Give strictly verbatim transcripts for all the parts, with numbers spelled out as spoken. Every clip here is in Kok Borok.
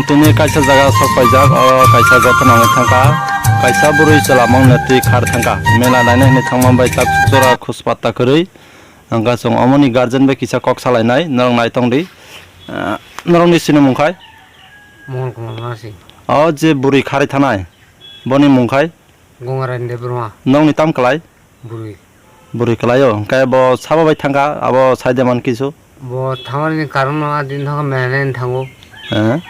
Tini kaisa jaga sok paijak, oro kaisa joto nangwi thangkha, kaisa bwrwi chwla mangno twi khar thangkha, mela naina hinwi thangma bai tak jora khuspa ta kwrwi. Hwnkha chwng omoni guardian bai kisa kok salainai, norok nai tongdi. Ah, norokni sinimung khai? Mohon Kumar Masi. O je bwrwi kharwi thanai, boni mung khai? Gongarani Debbarma. Nokni tam kwlai? Bwrwi. Bwrwi kwlaio. Hwnkhe bo sabo bai thangkha, abo saide man kisu? Bo thangmani karon no a din thangkha melainaini thango. Eh?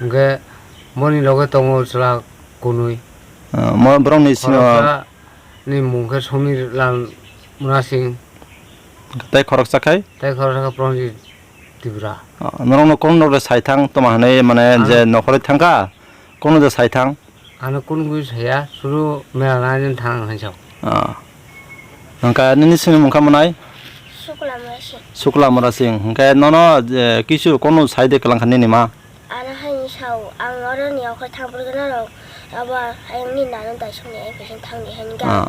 Hwnkhe boni loge tongo chwla kunui. Ah, mo borokni sino- Khoroksa ni mung khe Somirlal Murasing. Tei khoroksa khai? Tei khoroksa khe Pranjit Tripura. Ah, norokno kono rok de sai thang toma hinwi mane je nokhorwi thangkha? Kono de sai thang? Ano kunu kunu saya, suru mela naina thang hinwi sao. Ah. Hwnkhe nini sinimung kha mwnai? Sukla Murasing. Sukla Murasing. Hwnkhe nono, eh, kisu kono sai de kwlangkha nini ma? Ano haini sao, ang oro ni okhor thang purgwi norok abo ayang ni nano dai songni ai paisan thang di hinwi ga. Ah.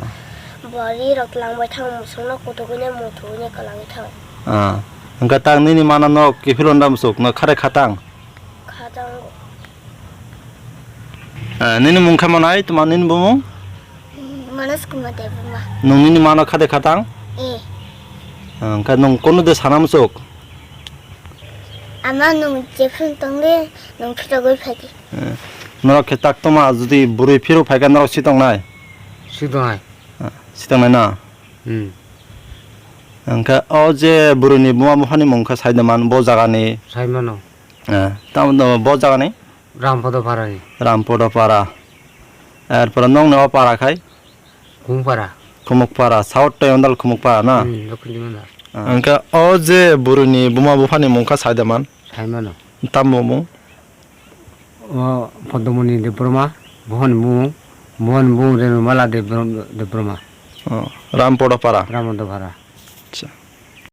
Bwrwi rok twlang bai thang musung no kutuk wi nai muthung wi nai kwlangwi thang. Ah. Hwnkhe tak nini mano no kiphilon da musuk no khare khatang? Khatango. Eh, nini mung khe mwnai, tuma nini bumung? Manoj Kumar Debbarma. Nwng nini mano khade khatang? Eh. Hwnkhe nwng kunu de sana musuk? Ama nwng jephuru tongdi, nwng phirogwi phaidi. Eh. Norok khe tak toma jodi bwrwi phirok phaikha norok sitongnai? Sitongnai. Eh, sitongnai na? Hmm. Hwnkhe o je bwrwini buma buphani mung khe saide man bo jagani? Saimano. Eh, tamo bo jagani? Rampodo Parani. Rampodo Para. Erpore nokni o para khai? Khumukpara. Khumukpara, South Tayondal Khumukpara na? Hmm, Dakkhin Tayondal. Ah. Hwnkhe o je bwrwini buma buphani mung kha saide man? Saimano. Tamo mung? O Podomoni Debbarma, buphani mung, buphani mung Renumala Debbar-, Debbarma. Oh, Rampodo Para. Rampodo Para. Acha.